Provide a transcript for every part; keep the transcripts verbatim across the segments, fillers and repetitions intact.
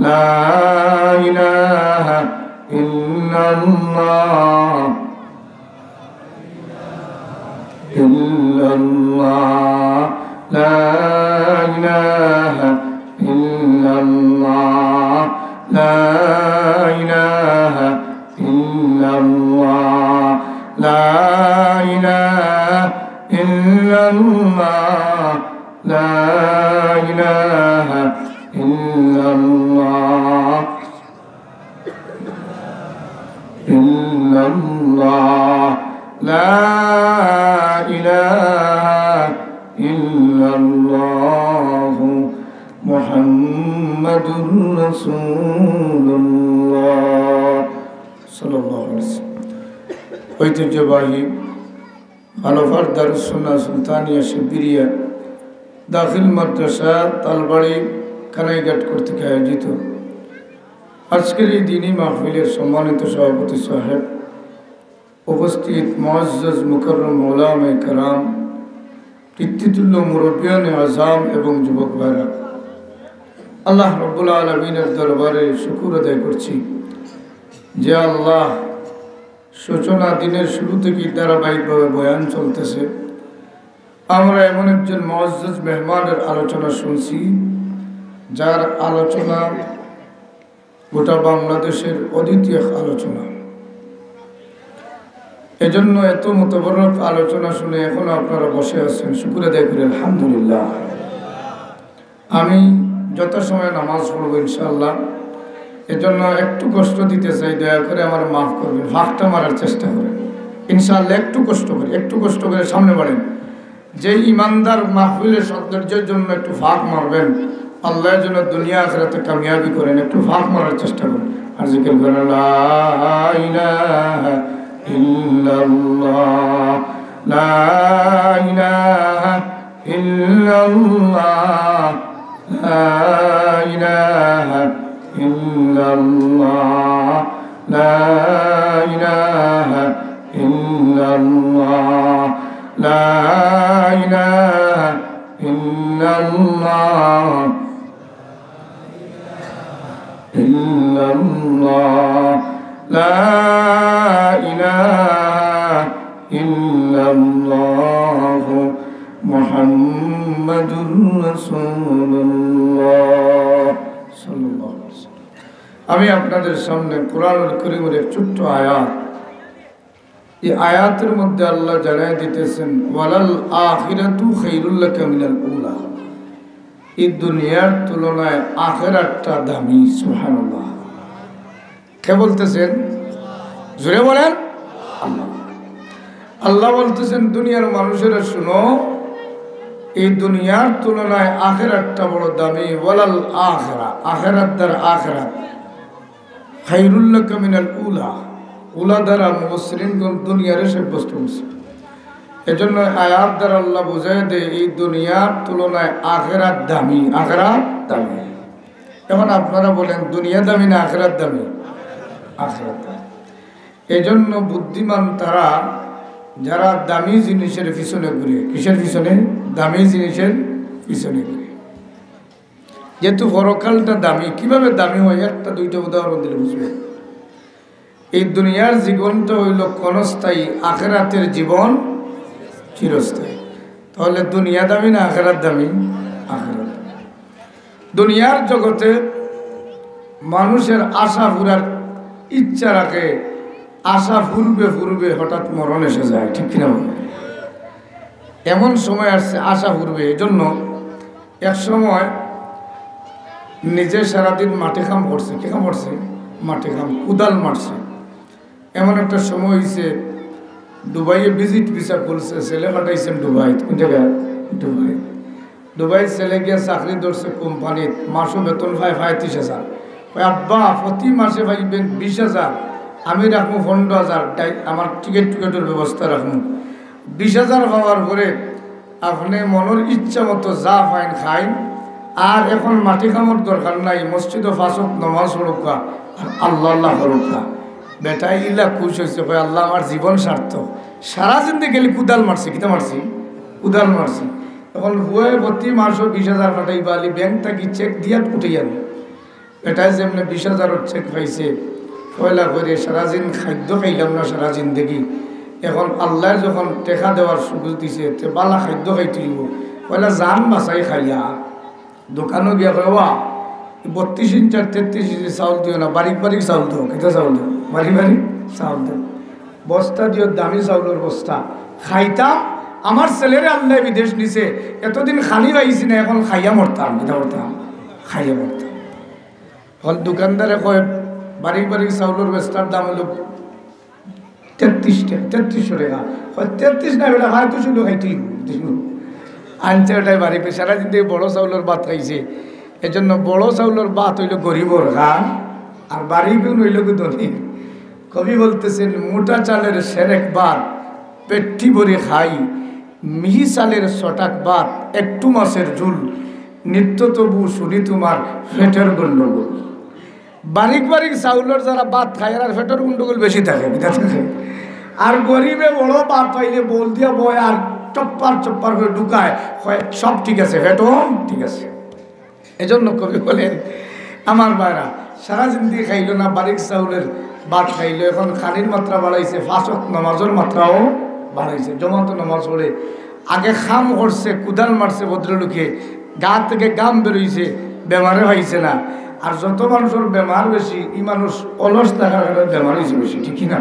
لا إله إلا الله، إلا الله، لا إله إلا الله، لا إله إلا الله، لا إله إلا الله، لا إله إلا الله، إلا الله، لا إله إلا الله، محمد رسول الله، صلى الله عليه وسلم। ঐতিহ্যবাহী হালফার দারুস সুন্নাহ সুলতানিয়া শিবরিয়া দাখিল মাদ্রাসা তালবাড়ি কানাইঘাট কর্তৃক আয়োজিত আজকের এই দিনী মাহফিলের সম্মানিত সভাপতি সাহেব, উপস্থিত মুআজ্জাজ মুকাররম উলামায়ে কেরাম, পিতৃতুল্য মুরব্বিয়ানে আজাম এবং যুবক ভাইরা, আল্লাহ রাব্বুল আলামিনের দরবারে শুকুর আদায় করছি যে আল্লাহ সূচনা দিনের শুরু থেকেই ধারাবাহিকভাবে বয়ান চলতেছে। আমরা এমন একজন মুআজ্জাজ মেহমানের আলোচনা শুনছি, যার আলোচনা গোটা বাংলাদেশের অদ্বিতীয় এক আলোচনা। এজন্য এত মুতাবাররক আলোচনা শুনে এখনো আপনারা বসে আছেন, শুকুর আদায় করি আলহামদুলিল্লাহ। আমি যথাসময়ে নামাজ পড়বো ইনশাআল্লাহ। এজন্য একটু কষ্ট দিতে চাই, দয়া করে আমারে মাফ করবেন, ফাঁকটা মারার চেষ্টা করেন ইনশাআল্লাহ। একটু কষ্ট করে, একটু কষ্ট করে সামনে বাড়েন। যে ইমানদার মাহফিলের সৌন্দর্যের জন্য একটু ফাঁক মারবেন, আল্লাহ যেন দুনিয়া আখিরাতে কামিয়াবি করেন, একটু ফাঁক মারার চেষ্টা করুন। আর জিকির করেন, لا إله إلا الله، لا إله إلا الله، لا إله إلا الله، لا إله إلا الله، لا إله إلا الله، إلا الله، لا إله إلا الله، محمد رسول الله، صلى الله عليه وسلم। আমি আপনাদের সামনে কোরআনুল করিমের এক ছোট্ট আয়াত, এই আয়াতের মধ্যে আল্লাহ জানাই দিতেছেন, "ওয়ালাল আখিরাতু খাইরুল লাকা মিনাল উলা।" এই দুনিয়ার তুলনায় আখেরাতটা দামি। সুবহানাল্লাহ। কে বলতেছেন? জোরে বলেন, আল্লাহ। আল্লাহ বলতেছেন, দুনিয়ার মানুষেরা শুনো, এই দুনিয়ার তুলনায় আখেরাতটা বড় দামি। ওয়ালাল আখিরা, আখেরাত দ্বারা আখেরাত। খাইরুল লাকা মিনাল উলা। উলা দ্বারা মুফাসসিরিনগণ দুনিয়ারে সাব্যস্ত করছে। এজন্য আয়াত দ্বারা আল্লাহ বুঝাই দেয়, এই দুনিয়ার তুলনায় আখেরাত দামি, আখেরাত দামি। এখন আপনারা বলেন, দুনিয়া দামি না আখেরাত দামি? আখেরাত দামি। এজন্য বুদ্ধিমান তারা, যারা দামি জিনিসের পিছনে ঘুরে। কিসের পিছনে? দামি জিনিসের পিছনে ঘুরে। যেহেতু পরকালটা দামি, কিভাবে দামি হয়? একটা দুইটা উদাহরণ দিলে বুঝবেন। এই দুনিয়ার জীবনটা হইল ক্ষণস্থায়ী, আখেরাতের জীবন চিরস্থায়ী। তাহলে দুনিয়া দামি না আখেরাত দামি? আখেরাত দামি। দুনিয়ার জগতে মানুষের আশা পুরার ইচ্ছা রাখে, আশা পূর্বে পূর্বে হঠাৎ মরণ এসে যায়, ঠিক কিনা বলেন? এমন সময় আসছে আশা পূর্বে। এজন্য এক সময় নিজে সারাদিন মাটি কাম করছে। কি কাম করছে? মাটি কাম, কুদাল মারছে। এমন একটা সময় হইছে, দুবাইয়ে ভিজিট ভিসা খুলছে, ছেলে পাঠাইছেন দুবাই। কোন জায়গা? দুবাই। দুবাই ছেলে গিয়া চাকরি ধরছে কোম্পানিত, মাসো বেতন পায় পঁয়ত্রিশ হাজার। কয়, "আব্বা, প্রতি মাসে পাইবেন বিশ হাজার, আমি রাখমু পনেরো হাজার, ডাই-, আমার টিকিট টিকিটের ব্যবস্থা রাখমু।" বিশ হাজার পাওয়ার পরে আপনে মনর ইচ্ছা মতো যা পাইন খাইন, আর এখন মাটি কামর দরকার নাই, মসজিদো পাঁচ ওয়াক্ত নমাজ পড়উক্কা, আর আল্লাহ আল্লাহ করউক্কা। বেটায় ইলা খুশ হইছে, কয়, "আল্লাহ, আমার জীবন সার্থক।" সারা জিন্দেগি খালি কুদাল মারছি, কিতা মারছি? কুদাল মারছি। এখন পুয়ায় প্রতি মাসো বিশ হাজার পাঠাইবা, আলি ব্যাংক থাকি চেক দিয়া উঠাইয়া আনো। বেটায় যেমনে বিশ হাজারর চেক পাইছে, পয়লা কইরে সারা জিন খাদ্য খাইলাম না সারা জিন্দেগি, এখন আল্লায় যখন টেকা দেওয়ার সুযোগ দিছে, তে বালা খাদ্য খাইতে অইবো। পয়লা জান বাচাই খাইয়া দোকানো গিয়া কয়, "ওয়া, বত্রিশ ইঞ্চির তেত্রিশ ইঞ্চি চাউল দিও না, বারিক বারিক চাউল দেও।" কিতা চাউল দেও? বারিক বারিক চাউল দেও। বস্তা দিও, দামি চাউলর বস্তা। খাইতাম, আমার ছেলেরে আল্লায় বিদেশ নিছে, এতদিন খানি পাইছি না, এখন খাইয়া মরতাম। কিতা মরতাম? খাইয়া মরতাম। এখন দোকানদারে কয়, "বারিক বারিক চাউলর বস্তার দাম অইলো তেত্রিশ টেকা, তেত্রিশশো টেকা।" কয়, "তেত্রিশ না বেটা, হয়তো ষোলো খাইতেই অইবো।" আনছে ওটাই বাড়ি, সারা দিন থেকে বড় চাউলর ভাত খাইছে, এজন্য বড় চাউলর ভাত অইলো গরিবর খান, আর বাড়ি গুণ অইলো কি ধনী। কবি বলতেছেন, "মোটা চালের সেরেক ভাত পেটটি ভরে খাই, মিহি চালের ছটাক ভাত, একটু মাছের ঝুল, নিত্য তবু শুনি তোমার পেটের গন্ডগোল।" বারিক বারিক চাউলর যারা ভাত খায়, এরার পেটের গন্ডগোল বেশি থাকে, বুঝা থাকে। আর গরিবে বড় ভাত পাইলে বল দিয়া বয় আর চপ্পার চপ্পার করে ঢুকায়, কয়, "সব ঠিক আছে, পেটও ঠিক আছে।" এজন্য কবি বলেন, আমার ভাইরা, সারা জিন্দেগি খাইলো না, বারিক চাউলর ভাত খাইলো, এখন খানির মাত্রা বাড়াইছে, পাঁচ ওয়াক্ত নামাজর মাত্রাও বাড়াইছে, জমাতো নামাজ পড়ে, আগে কাম করছে, কুদাল মারছে ভদ্রলোকে, গা থেকে ঘাম বেরোইছে, বেমারে পাইছে না। আর যত মানুষর বেমার বেশি, ই মানুষ অলস থাকার কারণে বেমার অইছে বেশি, ঠিক কি না?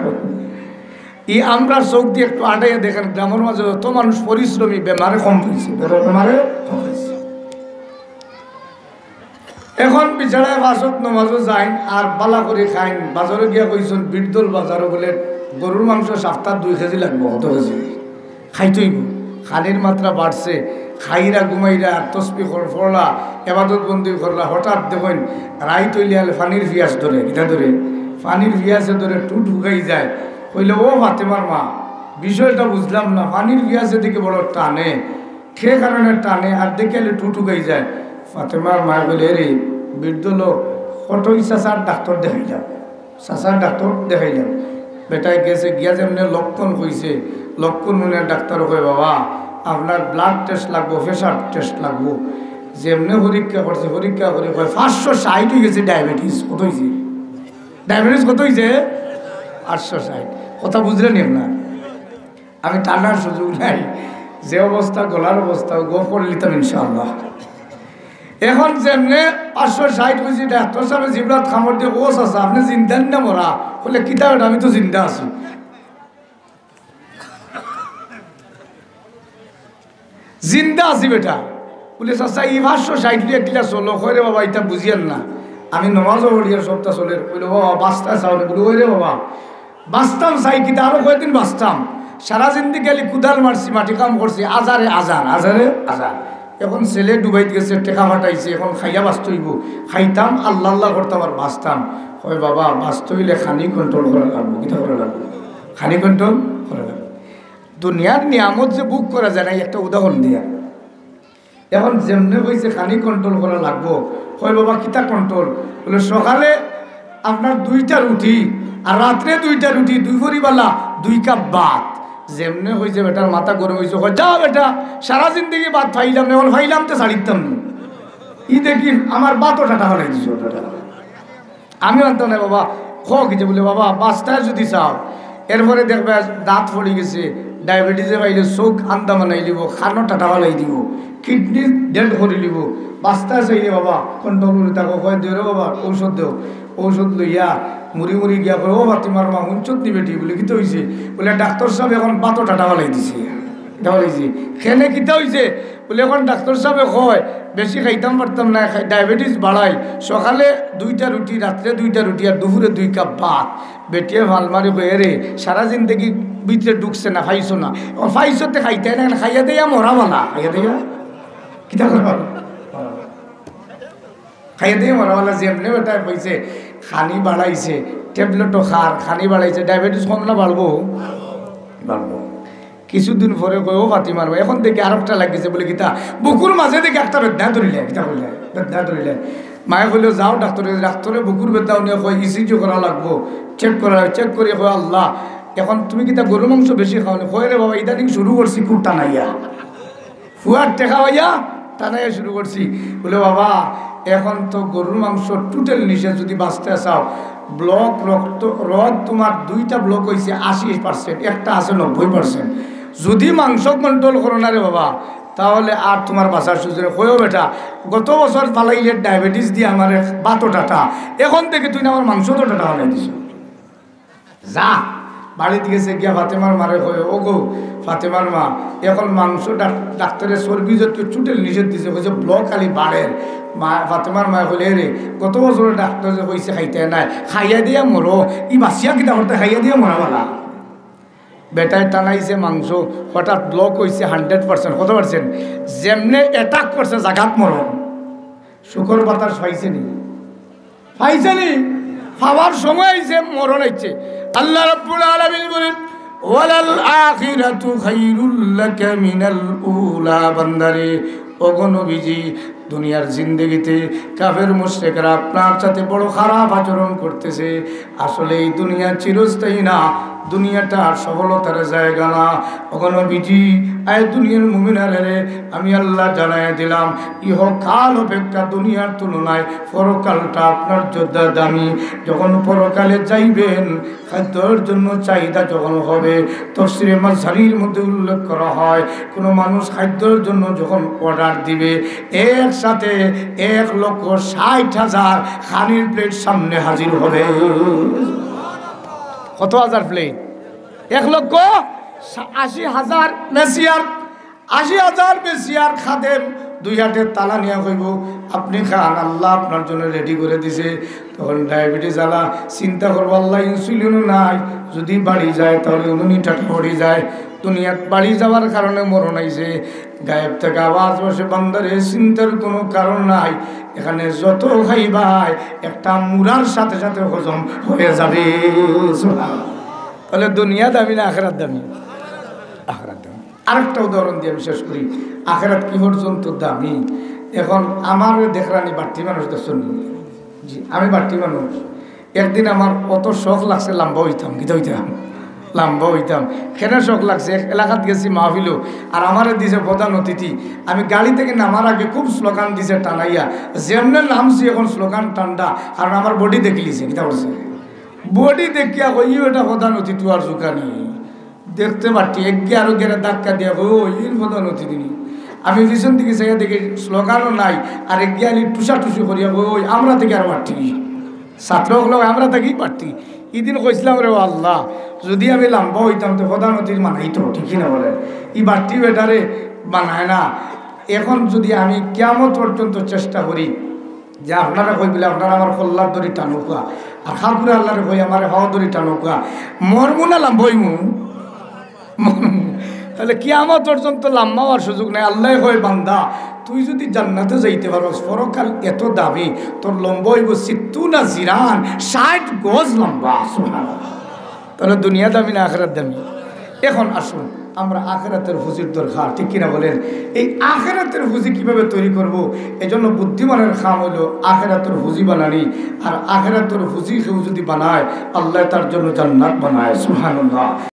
ই আমরা চোখ দি একটু আটাইয়া দেখেন, গ্রামর মাঝে যত মানুষ পরিশ্রমী, বেমারে কম পাইছে, বেমারে কম পাইছে। এখন বেচারায় পাঁচ ওয়াক্ত নামাজও যাইন আর বালা করি খাইন। বাজারো গিয়া কইছইন, বিরদল বাজারো বুলে গরুর মাংস সপ্তাহ দুই কেজি লাগবো। কত কেজি? খাইতে অইবো। খানির মাত্রা বাড়ছে, খাইরা ঘুমাইরা, তসবি কর-, পড়লা, এবাদত বন্দি করলা, হঠাৎ দেখইন রাইত অইলে আলে পানির পিয়াস ধরে, কিতা ধরে? পানির পিয়াসে ধরে, টুট হুকাই যায়। কইলে, "ও ফাতেমার মা, বিষয়টা বুঝলাম না, পানির পিয়াসে দেখি বড় টানে, কে কারণে টানে আর দেখি আলে টুট হুকাই যায়?" ফাতেমার মায় কইলে, "রে, বিরদল, কটই চাচার ডাক্তার দেখাইলাম।" চাচার ডাক্তার দেখাইলাম। বেটায় গেছে গিয়া যেমনে লক্ষণ কইছে, লক্ষণ হুনিয়া ডাক্তার কয়, "বাবা, আপনার ব্লাড টেস্ট লাগবো, প্রেশার টেস্ট লাগবো।" যেমনে পরীক্ষা করছে, পরীক্ষা করি কয়, "পাঁচশো ষাইট অই গেছে ডায়াবেটিস।" কত অইছে? ডায়াবেটিস কত অইছে? পাঁচশো ষাইট। কথা বুঝলেন আপনার? আমি টানার সুযোগ নাই, যে অবস্থা, গলার অবস্থা, গফ করে নিতাম ইনশাআল্লাহ। এখন যেমনে পাঁচশো ষাইট অইছে, ডাক্তার সাবে জিব্রাত কামড় দিয়া, "ও চাচা, আপনে জিন্দা না মরা?" কইলে, "কিতা বেটা, আমি তো জিন্দা আছি।" "জিন্দা আছি বেটা।" বুলে, "চাচা, ই পাঁচশো ষাইট লইয়া কিলা চলো?" কয়, "রে বাবা, ইতা বুঝিয়ার না, আমি নমাজও পড়িয়ার সবটা চলের।" কইলে, "বাবা, বাঁচতা চাও নি?" বুলে, "ওই রে বাবা, বাঁচতাম চাই, কিতা আরো কয়দিন বাঁচতাম? সারা জিন্দেগি খালি কুদাল মারছি, মাটি কাম করছি, আজারে আজার, আজারে আজার। এখন ছেলে দুবাইত গেছে, টেকা পাঠাইছে, এখন খাইয়া বাঁচতে অইবো। খাইতাম, আল্লাহ আল্লাহ করতাম আর বাঁচতাম।" কয়, "বাবা, বাঁচতে অইলে খানি কন্ট্রোল করা লাগবো।" কিতা করা লাগবো? খানি কন্ট্রোল করা লাগবো। দুনিয়ার নিয়ামত যে ভোগ করা যায় না, একটা উদাহরণ দিয়া। এখন যেমনে কইছে খানি কন্ট্রোল করা লাগবো, কয়, "বাবা, কিতা কন্ট্রোল?" বুলে, "সকালে আপনার দুইটা রুটি, আর রাত্রে দুইটা রুটি, দুইফরি বালা দুই কাপ ভাত।" যেমনে কইছে বেটার মাথা গরম অইছে, কয়, "যা বেটা, সারা জিন্দেগি ভাত পাইলাম না, এখন পাইলাম তো ছাড়িতাম না।" ই দেখি আমার ভাতও টাটা ফালাই দিছে, টাটা। আমি মানতাম না বাবা, খ কিতা? বুলে, "বাবা, বাঁচতায় যদি চাও।" এরপরে দেখবে দাঁত পড়ি গেছে, ডায়াবেটিসে পাইলে চোখ আন্দা বানাই দিব, খানো টাটা ফালাই দিব, কিডনি ডেড করি দিব। বাঁচতায় চাইলে বাবা কন্ট্রোল করে থাকো, কয়, "দে রে বাবা, ঔষধ দেও।" ঔষধ লইয়া মুড়ি মুড়ি গিয়া কয়, "ও ফাতিমার মা, হুনছত নি বেটি?" বুলে, "কিতা অইছে?" বুলে, "ডাক্তার সাবে এখন ভাতও টাটা ফালাই দিছে।" কিতা ফালাইছে? খেনে কিতা অইছে? বুলে, "এখন ডাক্তার সাবে কয়, বেশি খাইতাম পারতাম না, খাই-, ডায়াবেটিস বাড়াই। সকালে দুইটা রুটি, রাত্রে দুইটা রুটি, আর দুপুরে দুই কাপ ভাত।" বেটিয়ে ফাল মারি কয়, "এরে, সারা জিন্দেগি ভিতরে ঢুকছে না, পাইছো না। এখন পাইছো তে খাইতায় না, খাইয়া দিয়া মরা বালা, খাইয়া দিয়া।" কিতা করবা? খাইয়া দিয়া মরা বালা। যেমনে বেটায় কইছে, খানি বাড়াইছে, ট্যাবলেটও খার, খানি বাড়াইছে, ডায়াবেটিস কম না বাড়বো? বাড়বো। কিছুদিন পরে কয়, "ও ফাতিমার মা, এখন দেখি আরোকটা লাগিছে।" বুলে, "কিতা?" "বুকুর মাঝে দেখি একটা বেদনা ধরিলে।" "কিতা কইলে?" "বেদনা ধরিলে।" মায়ে কইলো, "যাও ডাক্তারে।" ডাক্তারে বুকুর বেদনা উনি কয়, "ইসিজি করা লাগবো, চেক করা লাগবো।" চেক করি কয়, "আল্লাহ, এখন তুমি কিতা গরু মাংস বেশি খাও নি?" কয়, "রে বাবা, ইদানিং শুরু করছি খুব টানাইয়া, ফুয়ার টেকা পাইয়া টানাইয়া শুরু করছি।" বুলে, "বাবা, এখন তো গরুর মাংস টোটাল নিষেধ। যদি বাঁচতে চাও, ব্লক রক্ত, রোগ তোমার দুইটা ব্লক অইছে আশি পার্সেন্ট, একটা আছে নব্বই পার্সেন্ট। যদি মাংস কন্ট্রোল করো না রে বাবা, তাহলে আর তোমার বাঁচার সুযোগ নেই। কইও বেটা, গত বছর ফালাইলে ডায়াবেটিস দিয়া আমার এক বাতও টাটা, এখন থেকে তুই না আমার মাংস তো টাটা ফালাই দিছ। যা, বাড়িত গেছে গিয়া ফাতেমার মারে কয়, "ও গো ফাতেমার মা, এখন মাংস ডাক-, ডাক্তারে চর্বি জাতীয় টোটাল নিষেধ দিছে, কইছে ব্লক খালি বাড়ের।" মা, ফাতেমার মায় কইলে, "এরে, গত বছর ডাক্তারে কইছে খাইতে নায়, খাইয়া দিয়া মরো, ই বাঁচিয়া কিতা করতে, খাইয়া দিয়া মরা বালা।" বেটায় টানাইছে মাংস, হঠাৎ ব্লক অইছে হান্ড্রেড পার্সেন্ট। কত পার্সেন্ট? যেমনে অ্যাটাক করছে, জাগাত মরো। শুকর বাতাস পাইছে নি? পাইছে নি? পাওয়ার সময় আইছে, মরণ আইছে। আল্লাহ রাব্বুল আলামিন বলেন, "ওয়ালাল আখিরাতু খাইরুল লাকা মিনাল উলা।" বান্দারে, ওগো নবীজি, দুনিয়ার জিন্দেগিতে কাফের মুশরিকরা আপনার সাথে বড় খারাপ আচরণ করতেছে। আসলে এই দুনিয়া চিরস্থায়ী না, দুনিয়াটা আর সফলতার জায়গা না। ওগো নবীজি, আয় দুনিয়ার মুমিনারে রে, আমি আল্লাহ জানাই দিলাম, ইহকাল অপেক্ষা দুনিয়ার তুলনায় পরকালটা আপনার জন্য দামি। যখন পরকালে যাইবেন, খাদ্যর জন্য চাহিদা যখন হবে, তফসিরে মাঝহারির মধ্যে উল্লেখ করা হয়, কোনো মানুষ খাদ্যর জন্য যখন অর্ডার দিবে, একসাথে এক লক্ষ ষাট হাজার খানির প্লেট সামনে হাজির হবে। কত হাজার প্লেট? এক লক্ষ আশি হাজার মেসিয়ার, আশি হাজার মেসিয়ার খাদেম দুই হাতে তালা নিয়া কইবো, "আপনি খান, আল্লাহ আপনার জন্য রেডি করে দিছে।" তখন ডায়াবেটিস আলা চিন্তা করবো, "আল্লাহ, ইনসুলিনও নাই, যদি বাড়ি যায় তাহলে উনুনি টাটা পড়ি যায়।" দুনিয়াত বাড়ি যাওয়ার কারণে মরণ আইছে। গায়েব থেকে আওয়াজ বসে, "বান্দারে, চিন্তার কোনো কারণ নাই, এখানে যত খাইবায় একটা মুড়ার সাথে সাথে হজম হয়ে যাবে।" সুবহানাল্লাহ। তাহলে দুনিয়া দামি না আখেরাত দামি? আখেরাত দামি। আরেকটা উদাহরণ দিয়ে আমি শেষ করি, আখেরাত কি পর্যন্ত দামি। এখন আমার দেখরানি বাট্টি মানুষ, দেখছনি? জি, আমি বাট্টি মানুষ। একদিন আমার অত শখ লাগছে, লম্বা হইতাম, কিতা হইতাম, লম্বা হইতাম। কেনে শখ লাগছে, এক এলাকাত গেছি মাহফিলো, আর আমারে দিছে প্রধান অতিথি। আমি গাড়ি থেকে নামার আগে খুব স্লোগান দিছে টানাইয়া, যেমনে নামছি এখন স্লোগান টান্ডা, কারণ আমার বডি দেখিলিছে, কিতা করছে, বডি দেখিয়া কই, "ইও এটা প্রধান অতিথি আর জুকানি।" দেখতে পারছি, এগিয়ে আরো গেলে ধাক্কা দিয়া কই, "ওই, ইন প্রধান অতিথি নি।" আমি পিছন দিকে চাইয়া দেখি স্লোগানও নাই, আর এগিয়ে আলি টুসাটুসি করিয়া কই, "ওই, আমরা থেকে আরো পারছি।" ছাত্র অকল আমরা থাকি পারছি। ইদিন কইছিলাম, "রে আল্লাহ, যদি আমি লম্বা হইতাম তো প্রধান অতিথি বানাইতো, ঠিক কি না বলে? ই বাট্টি বেটারে বানায় না।" এখন যদি আমি কিয়ামত পর্যন্ত চেষ্টা করি, যে আপনারা কই বলে, "আপনারা আমার কল্লার দড়ি টানুকা", আর খাকুরে আল্লাহরে কই, "আমারে হওয়া দড়ি টানুকা", মরমু না লম্বা হইমু? মরমু। তাহলে কিয়ামত পর্যন্ত লম্বা হওয়ার সুযোগ নাই। আল্লাহ কয়, "বান্দা, তুই যদি জান্নাতে যাইতে পারস, পরকাল এত দামি, তোর লম্বা হইব সিত্তুনা জিরান, ষাট গজ লম্বা।" সুবহানাল্লাহ। তাহলে দুনিয়া দামি না আখেরাত দামি? এখন আসুন, আমরা আখেরাতের পুঁজির দরকার, ঠিক কিনা বলেন? এই আখেরাতের পুঁজি কিভাবে তৈরি করব? এজন্য বুদ্ধিমানের কাম হইল আখেরাতের পুঁজি বানানি। আর আখেরাতের পুঁজি কেউ যদি বানায়, আল্লাহ তার জন্য জান্নাত বানায়। সুবহানাল্লাহ।